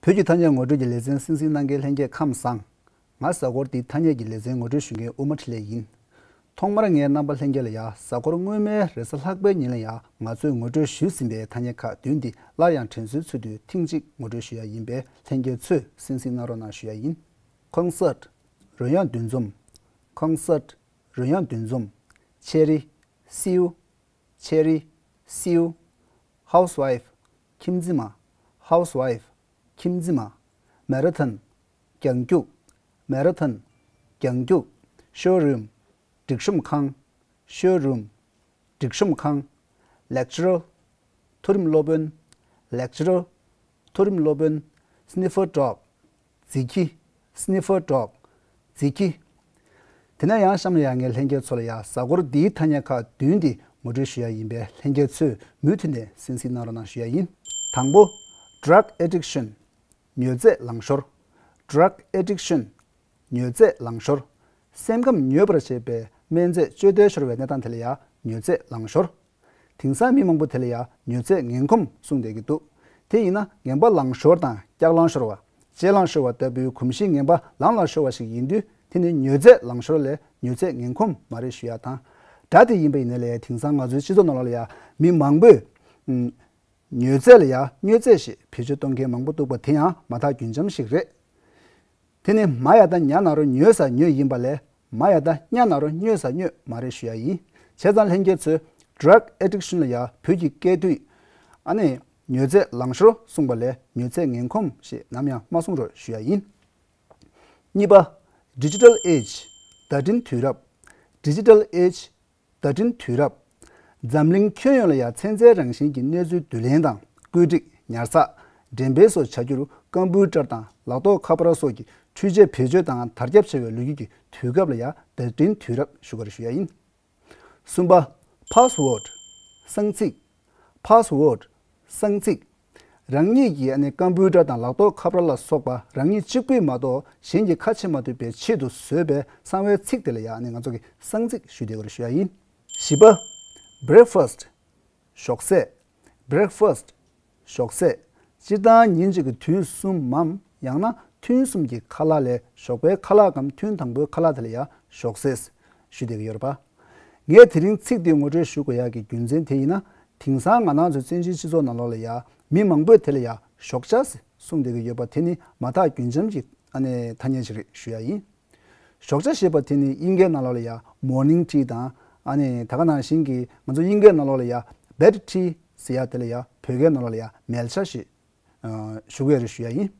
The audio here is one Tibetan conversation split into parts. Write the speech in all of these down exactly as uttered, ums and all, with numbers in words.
བོད་ཀྱི་ཐ་སྙད་ངོ་སྤྲོད་ཀྱི་ལེ་ཚན་གསན་གཟིགས་གནང་མཁན་ལྷན་རྒྱས་ཁམས་བཟང་། ང་གཟའ་འཁོར་འདིའི་ཐ་སྙད་ཀྱི་ལེ་ཚན་ངོ་སྤྲོད་ཞུ་མཁན་དབུ་མ་འཕྲིན་ལས་ཡིན། ཐོག་མར་ངས་རྣམ་པ་ལྷན་རྒྱས་ལ་ཡ་གཟའ་འཁོར་སྔོན་མའི་རེས་གཟའ་ལྷག་པའི་ཉིན་ལ་ཡ་ང་ཚོས་ངོ་སྤྲོད་ཞུས་ཟིན་པའི་ཐ་སྙད་ཁག་བདུན་འདི་སླར་ཡང་དྲན་གསོའི་ཚུལ་དུ་ཐེངས་གཅིག་ངོ་སྤྲོད་ཞུ་ཡ་ཡིན་པས་ལྷན་རྒྱས་ཚོས་གསན་གཟིགས་གནང་རོགས་གནང་ཞུ་ཡ་ཡིན། ཀོན་སར་ཊི། རོལ་དབྱངས་འདུ་འཛོམས། ཀོན་སར་ཊི། རོལ་དབྱངས་འདུ་འཛོམས། ཆེ་རི། སིའུ། ཆེ་རི། སིའུ། ཧའུ་སི་ཝའི་ཕི། ཁྱིམ་མཚེས་མ། ཧའུ་སི་ཝའི་ཕི། ཁྱིམ་མཚེས་མ། མེ་ར་ཐོན། རྒྱང་རྒྱུག་མེ་ར་ཐོན། རྒྱང་རྒྱུག་ཤོ་རུམ། སྒྲིག་གཤོམ་ཁང་། ཤོ་རུམ། སྒྲིག་གཤོམ་ཁང་། ལེག་ཅི་རར། མཐོ་རིམ་སློབ་དཔོན། ལེག་ཅི་རར། མཐོ་རིམ་སློབ་དཔོན། སི་ནི་ཕར་ཌོག་རྫིག་ཁྱི། སི་ནི་ཕར་ཌོག་རྫིག་ཁྱི། དེ་ནས་ཡང་གཤམ་ལ་ཡ་ངས་ལྷན་རྒྱས་ཚོ་ལ་ཡ་གཟའ་འཁོར་འདིའི་ཐ་སྙད་ཁག་བདུན་འདི་ངོ་སྤྲོད་ཞུ་ཡ་ཡིན་པས་ལྷན་རྒྱས་ཚོས་མུ་མཐུད་ནས་གསན་གཟིགས་གནང་རོགས་གནང་ཞུ་ཡ་ཡིན། དང་པོ། ཌ་རག་ཨེ་ཌིག་ཤན། མྱོས་རྫས་ལང་ཤོར། ཌ་རག་ཨེ་ཌིག་ཤན། མྱོས་རྫས་ལང་ཤོར། སེམས་ཁམས་མྱོས་པར་བྱེད་པའི་སྨན་རྫས་སྤྱོད་བདེ་ཤོར་བའི་གནས་སྟངས་དེ་ལ་ཡ་མྱོས་རྫས་ལང་ཤོར། དེང་སང་མི་མང་པོ་དེ་ལ་ཡ་མྱོས་རྫས་ངན་གོམས་གསུངས་བསྡད་ཀྱི་འདུག་དེ་ཡིན་ན་ངན་པ་ལང་ཤོར་དང་སྐྱག་ལང་ཤོར་བ། ལྕེ་ལང་ཤོར་བ་ལྟ་བུའི་གོམས་གཤིས་ངན་པ་ལངས་ལ་ཤོར་བ་ཞིག་ཡིན་དུས་དེ་ནི་མྱོས་རྫས་ལང་ཤོར་ལས་མྱོས་རྫས་ངན་གོམས་མ་རེད་ཞུ་ཡ་དང་། སྒྲ་དེ་ཡིན་པ་ཡིན་ན་ལས་དེང་སང་ང་ཚོའི་སྤྱི་ཚོགས་ནང་ལོགས་ལ་ཡ་མི་མང་པོས། ཨུམ། མྱོས་རྫས་ལ་ཡ་མྱོས་རྫས་ཞེས་བེད་སྤྱོད་གཏོང་མཁན་མང་པོ་འདུག་པ་དེ་ཡང་མ་དག་རྒྱུན་འབྱམས་ཤིག་རེད། དེ་ནི་མ་ཡ་ད་ཉ་ན་རོ་མྱོས་ས་མྱོས་ཡིན་པ་ལས་མ་ཡ་ད་ཉ་ན་རོ་མྱོས་ས་མྱོས་མ་རེད་ཞུ་ཡ་ཡིན། བྱས་ཙང་ལྷན་རྒྱས་ཚོས་ཌ་རག་ཨེ་ཌིག་ཤན་ལ་ཡ་བོད་ཀྱི་སྐད་དུས། ཨ་ནི། མྱོས་རྫས་ལང་ཤོར་གསུངས་པ་ལས་མྱོས་རྫས་ངན་གོམས་ཞེས་ནམ་ཡང་མ་གསུང་རོགས་ཞུ་ཡ་ཡིན། གཉིས་པ། ཌི་ཇི་ཊལ་ཨེ་ཇི། བརྡ་འཕྲིན་དུས་རབས། ཌི་ཇི་ཊལ་ཨེ་ཇི། བརྡ་འཕྲིན་དུས་རབས། འཛམ་གླིང་ཁྱོན་ཡོངས་ལ་ཡང་ཚན་རྩལ་རང་བཞིན་གྱི་གནས་ཚུལ་བསྡུ་ལེན་དང་བཀོད་སྒྲིག་ཉར་ཚགས། འགྲེམས་སྤེལ་སོགས་བྱ་རྒྱུར་ཀམ་པུ་ཊར་དང་ལག་ཐོགས་ཁ་པར་སོགས་ཀྱི་འཕྲུལ་ཆས་བེད་སྤྱོད་དང་དར་ཁྱབ་ཆེ་བའི་ལོ་རྒྱུས་ཀྱི་དུས་སྐབས་ལ་ཡང་བརྡ་འཕྲིན་དུས་རབས་ཞུ་གར་ཞུ་ཡ་ཡིན། གསུམ་པ། ཕཱ་སི་ཝར་ཌི། གསང་ཚིག་ཕཱ་སི་ཝར་ཌི། གསང་ཚིག་རང་ཉིད་ཀྱི་ཨ་ནི་ཀམ་པུ་ཊར་དང་ལག་ཐོགས་ཁ་པར་ལ་སོགས་པ་རང་ཉིད་གཅིག་པུས་མ་གཏོགས་གཞན་གྱིས་ཁ་ཕྱེ་མ་ཐུབ་པའི་ཆེད་དུ་བཟོས་པའི་གསང་བའི་ཚིག་དེ་ལ་ཡང་ཨ་ནི་ང་ཚོ་གིས་གསང་ཚིག་ཞུ་བསྡད་ཡོད་རེད་ཞུ་ཡ་ཡིན། བཞི་པ། བྷི་རེག་ཕ་སི་ཊི། ཞོགས་ཟས། བྷི་རེག་ཕ་སི་ཊི། ཞོགས་ཟས། སྤྱིར་བཏང་ཉིན་གཅིག་གི་དུས་གསུམ་མམ་ཡང་ན་ཐུན་གསུམ་གྱི་ཁ་ལག་ལས་ཞོགས་པའི་ཁ་ལག་གམ་ཐུན་དང་པོའི་ཁ་ལག་དེ་ལ་ཡང་ཞོགས་ཟས་ཞུ་བསྡད་ཀྱི་ཡོད་རེད་པ། ངས་དེ་རིང་ཚིག་འདི་ངོ་སྤྲོད་ཞུ་དགོས་ཡག་གི་རྒྱུ་མཚན་དེ་ཡིན་ན། དེང་སང་ང་རང་ཚོའི་བཙན་བྱོལ་སྤྱི་ཚོགས་ནང་ལོགས་ལ་ཡང་མི་མང་པོས་དེ་ལ་ཡང་ཞོགས་ཇ་ཟེར་གསུངས་བསྡད་ཀྱི་ཡོད་པ་དེ་ནི་མ་དག་རྒྱུན་འབྱམས་ཀྱི་ཨ་ནི་ཐ་སྙད་ཅིག་རེད་ཞུ་ཡ་ཡིན། ཞོགས་ཇ་ཞེས་པ་དེ་ནི་དབྱིན་སྐད་ནང་ལོགས་ལ་ཡང་མོར་ནིང་ཊི་དང་ཨ་ནི་ད་ག་ནང་བཞིན་གྱི་ང་ཚོ་དབྱིན་སྐད་ནང་ལོགས་ལ་ཡང་བེཌ་ཊི་ཟེར་ཡ་དེ་ལ་ཡང་བོད་སྐད་ནང་ལོགས་ལ་ཡང་མལ་ཇ་ཞེས་ཞུ་གི་ཡོད་རེད་ཞུ་ཡ་ཡིན།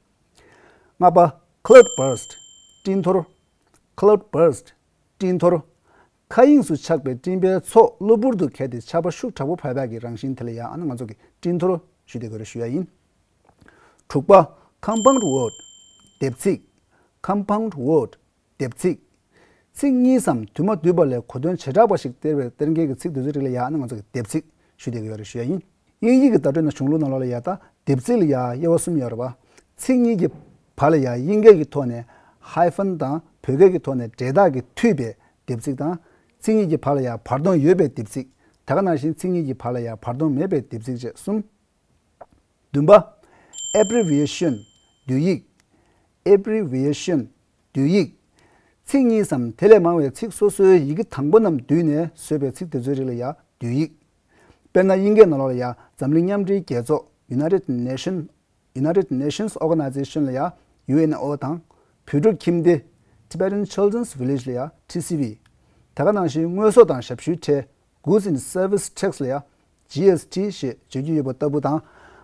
ལྔ་པ། ཁ་ལའུཌ་བར་སི་ཊི། སྤྲིན་འཐོར། ཁ་ལའུཌ་བར་སི་ཊི། སྤྲིན་འཐོར། མཁའ་དབྱིངས་སུ་ཆགས་པའི་སྤྲིན་པའི་ཚོགས་གློ་བུར་དུ་གས་ཏེ་ཆར་པ་ཤུགས་དྲག་པོ་བབས་པའི་རང་བཞིན་དེ་ལ་ཡང་ཨ་ནི་ང་ཚོ་གིས་སྤྲིན་འཐོར་ཞུ་བསྡད་ཀྱི་ཡོད་རེད་ཞུ་ཡ་ཡིན། དྲུག་པ། ཀམ་པའུནཌ་ཝརཌ། སྡེབ་ཚིག་ཀམ་པའུནཌ་ཝརཌ། སྡེབ་ཚིག་ཚིག་གཉིས་སམ་དུ་མ་འདུས་པ་ལས་གོ་དོན་བྱེ་བྲག་པ་ཞིག་སྟེར་བའི་སྟེར་མཁན་གྱི་ཚིག་དེ་ཚོའི་རིགས་ལ་ཡང་ཨ་ནི་ང་ཚོ་གིས་སྡེབ་ཚིག་ཞུ་བསྡད་ཀྱི་ཡོད་རེད་ཞུ་ཡ་ཡིན། དབྱིན་ཡིག་གི་བརྡ་སྤྲོད་ནང་གཞུང་ལུགས་ནང་ལོགས་ལ་ཡ་ད་སྡེབ་ཚིག་ལ་ཡ་དབྱེ་བ་གསུམ་ཡོད་རེད་པ། ཚིག་གཉིས་ཀྱི་བར་ལ་ཡ་དབྱིན་སྐད་ཀྱི་ཐོག་ནས་ཧའི་ཕན་དང་བོད་སྐད་ཀྱི་ཐོག་ནས་འབྲེལ་ཐག་གིས་མཐུད་པའི་སྡེབ་ཚིག་དང་། ཚིག་གཉིས་ཀྱི་བར་ལ་ཡ་བར་སྟོང་ཡོད་པའི་སྡེབ་ཚིག་ད་ག་ནང་བཞིན་ཚིག་གཉིས་ཀྱི་བར་ལ་ཡ་བར་སྟོང་མེད་པའི་སྡེབ་ཚིག་བཅས་གསུམ། བདུན་པ། ཨེབ་རི་བི་ཨེ་ཤན། བསྡུས་ཡིག་ཨེབ་རི་བི་ཨེ་ཤན། བསྡུས་ཡིག་ཚིག་གཉིས་སམ་དེ་ལས་མང་བའི་ཚིག་སོ་སོའི་ཡི་གེ་དང་པོ་རྣམས་བསྡུས་ནས་བཟོས་པའི་ཚིག་དེ་ཚོའི་རིགས་ལ་ཡ་བསྡུས་ཡིག་དཔེར་ན་དབྱིན་སྐད་ནང་ལོགས་ལ་ཡ་འཛམ་གླིང་མཉམ་འབྲེལ་རྒྱལ་ཚོགས། United Nation United Nations Organization ལ་ཡ་ཡུ་ཨེན་ཨོ་དང་། བོད་ཕྲུག་ཁྱིམ་སྡེ། Tibetan Children's Village ལ་ཡ་ཊི་སི་ཝི། ད་ག་ནང་བཞིན་དངོས་ཟོག་དང་ཞབས་ཞུའི་ཁྲལ། Goods and Service Tax ལ་ཡ་ཇི་ཨེས་ཊི་ཞེས་བརྗོད་ཀྱི་ཡོད་པ་ལྟ་བུ་དང་།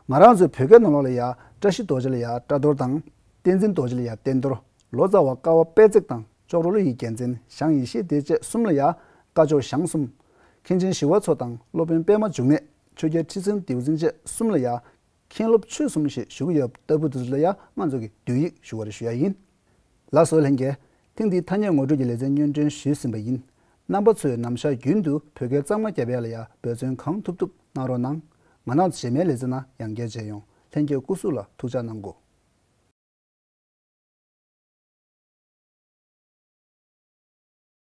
ང་རང་ཚོའི་བོད་སྐད་ནང་ལོགས་ལ་ཡ་བཀྲ་ཤིས་རྡོ་རྗེ་ལ་ཡ་བཀྲ་རྡོར་དང་། བསྟན་འཛིན་རྡོ་རྗེ་ལ་ཡ་བསྟན་རྡོར། ལོ་ཙཱ་བ་ཀ་བ་དཔལ་བརྩེགས་དང་ཅོག་རོ་ལོ་ཡི་རྒྱལ་མཚན་ཞང་ཡེ་ཤེས་སྡེ་བཅས་གསུམ་ལ་ཡ་བཀའ་ཇོ་ཞང་གསུམ། མཁན་ཆེན་ཞི་བ་འཚོ་དང་སློབ་དཔོན་པད་མ་འབྱུང་གནས། ཆོས་རྒྱལ་ཁྲི་བཙུན་ལྡེའུ་བཙན་བཅས་གསུམ་ལ་ཡ་མཁན་སློབ་ཆོས་གསུམ་ཞེས་ཞུ་གི་ཡོད་ལྟ་བུ་དེ་ཚོ་ལ་ཡ་ང་ཚོ་གིས་བསྡུས་ཡིག་ཞུ་བར་ཞུ་ཡ་ཡིན། ལགས་སོ་ལྷན་རྒྱས། ཐེངས་འདིའི་ཐ་སྙད་ངོ་སྤྲོད་ཀྱི་ལེ་ཚན་སྙན་སྒྲོན་ཞུས་ཟིན་པ་ཡིན། རྣམ་པ་ཚོས་ནམ་ཞག་རྒྱུན་དུ་བོད་སྐད་གཙང་མ་རྒྱབ་ཡ་ལ་ཡ་འབད་བརྩོན་གང་ཐུབ་ཐུབ་གནང་རོགས་གནང་། ང་རང་ཚོ་རྗེས་མའི་ལེ་ཚན་ནང་ཡང་བསྐྱར་མཇལ་ཡོང་། ལྷན་རྒྱས་སྐུ་གཟུགས་ལ་ཐུགས་ཅག་གནང་གོ།